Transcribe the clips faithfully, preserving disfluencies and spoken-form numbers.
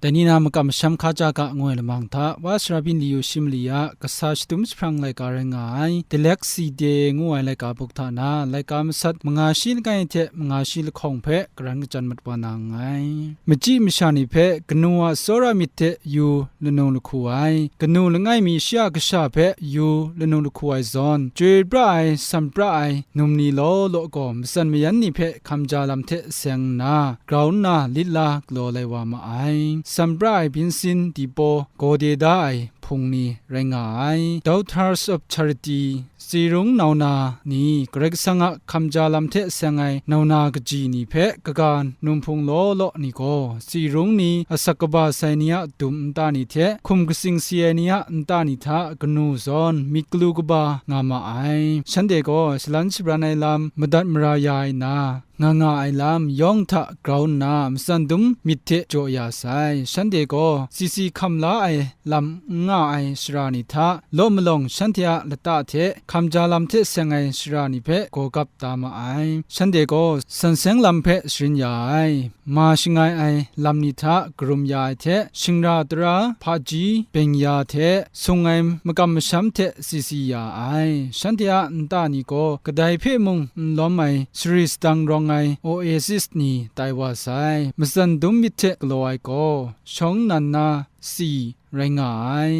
Dai ni na makam masham hka ja ga ngu ai lamang hta, wa sara byin li yu shi mali a, kasa shadum jahprang laika rai nga ai, Dyslexia Day ngu ai laika buk hta na, laika masat manga shi langai hte manga shi lahkawng hpe karan kachyan mat wa na nngai. Machyi masha ni hpe kanu a tsawra myit hte yu lanu lahku ai, kanu langai mi shi a kasha hpe yu lanu lahku ai zawn, chyoi pra ai, san pra ai, num ni law law gaw matsan mayan ni hpe hkamja lam hte seng nna, grau nna lit la galaw lai wa ma ai. San pra ai byin sin di paw gaw de da ai hpung ni rai nga ai. Daughters of Charity, Tsi Rung Nau Na ni, Karai Kasang a hkamja lam hte seng ai nau na kaji ni hpe kaga num hpung law law ni gaw, Tsi Rung ni asak kaba sai ni a dum nta ni hte hkum katsing si ai ni a nta ni hta kanu zawn myit galu kaba nga ma ai. Shanhte gaw shalan shabran ai lam madat mara ya ai na, nga nga ai lam yawng hta grau nna matsan dum myit hte jaw ya sai. Shanhte gaw sisi hkam la ai lam n nga ai sara ni hta, law malawng shanhte a lata hte hkamja lam hte seng ai sara ni hpe gaw gap da ma ai. Shanhte gaw san seng lam hpe sharin ya ai, ma shangai ai lam ni hta karum ya ai hte, shingra tara hpaji beng ya hte sung ai makam masham hte sisi ya ai. Shanhte a nta ni gaw kadai hpe mung n lawm ai sari sadang rawng ai oasis ni tai wa sai. Matsan dum myit hte galaw ai gaw, shawng nnan na si rai nga ai.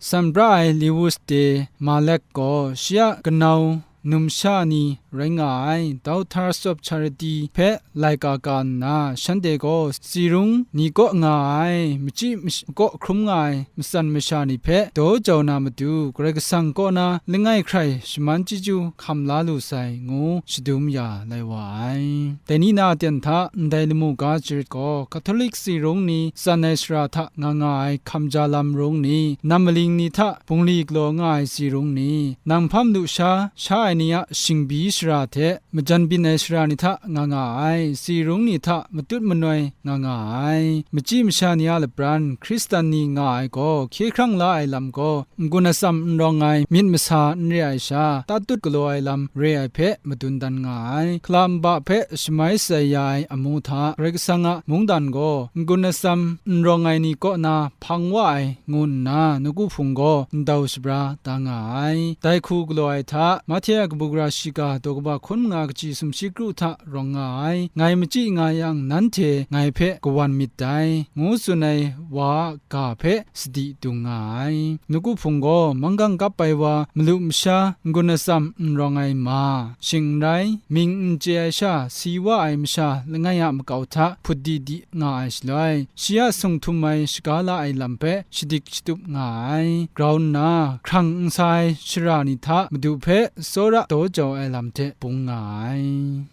San pra ai Lewis de Malek gaw shi a kanau numsha ni rai nga ai. Daughters of Charity hpe laika ka nna, shanhte gaw Tsi Rung ni kaw nga ai, machyi mash-, kaw hkrum nga ai matsan masha ni hpe daw jau na matu, Karai Kasang kaw na langai hkrai shaman chyeju hkam la lu sai, ngu shadum ya lai wa ai. Dai ni na aten hta ndai lamu ga jarit gaw, Catholic Tsi Rung ni tsan ai sara hta nga nga ai hkamja lam rung ni, nam maling ni hta bungli galaw nga ai Tsi Rung ni, nang hpam lu sha, sha ai ni a shingbi sara hte majan byin ai sara ni hta nga nga ai, Tsi Rung ni hta matut manoi nga nga ai, machyi masha ni a lapran Hkristan ni nga ai gaw, hkye hkrang la ai lam gaw, n-gun atsam n rawng ai myit masa n re ai sha, tatut galaw ai lam re ai hpe madun dan nga ai. Hkala nba hpe shamai shatsai ya ai amu hta, Karai Kasang a mungdan gaw n-gun atsam n rawng ai ni kaw na hpang wa ai, ngu nna nawku hpung gaw ndau shabra da nga ai. Dai hku galaw ai hta, Mahte a kabu gara shiga daw kaba hkun manga kaji sumshi kru hta rawng nga ai. Ngai machyi nga yang, nanhte ngai hpe kawan myit dai, ngu tsun ai wa a ga hpe sadi dung nga ai. Nawku hpung gaw manggang kap ai wa, malu masha, n-gun atsam n rawng ai ma, shing n rai, mying n chye ai sha, si wa ai masha langai a makau hta hput di di nga ai shaloi, shi a sung htum ai shaga la ai lam hpe shadik shatup nga ai. Grau nna, hkrang n sa ai shara ni hta Madu hpe tsawra daw jau ai lam hte bung nga ai.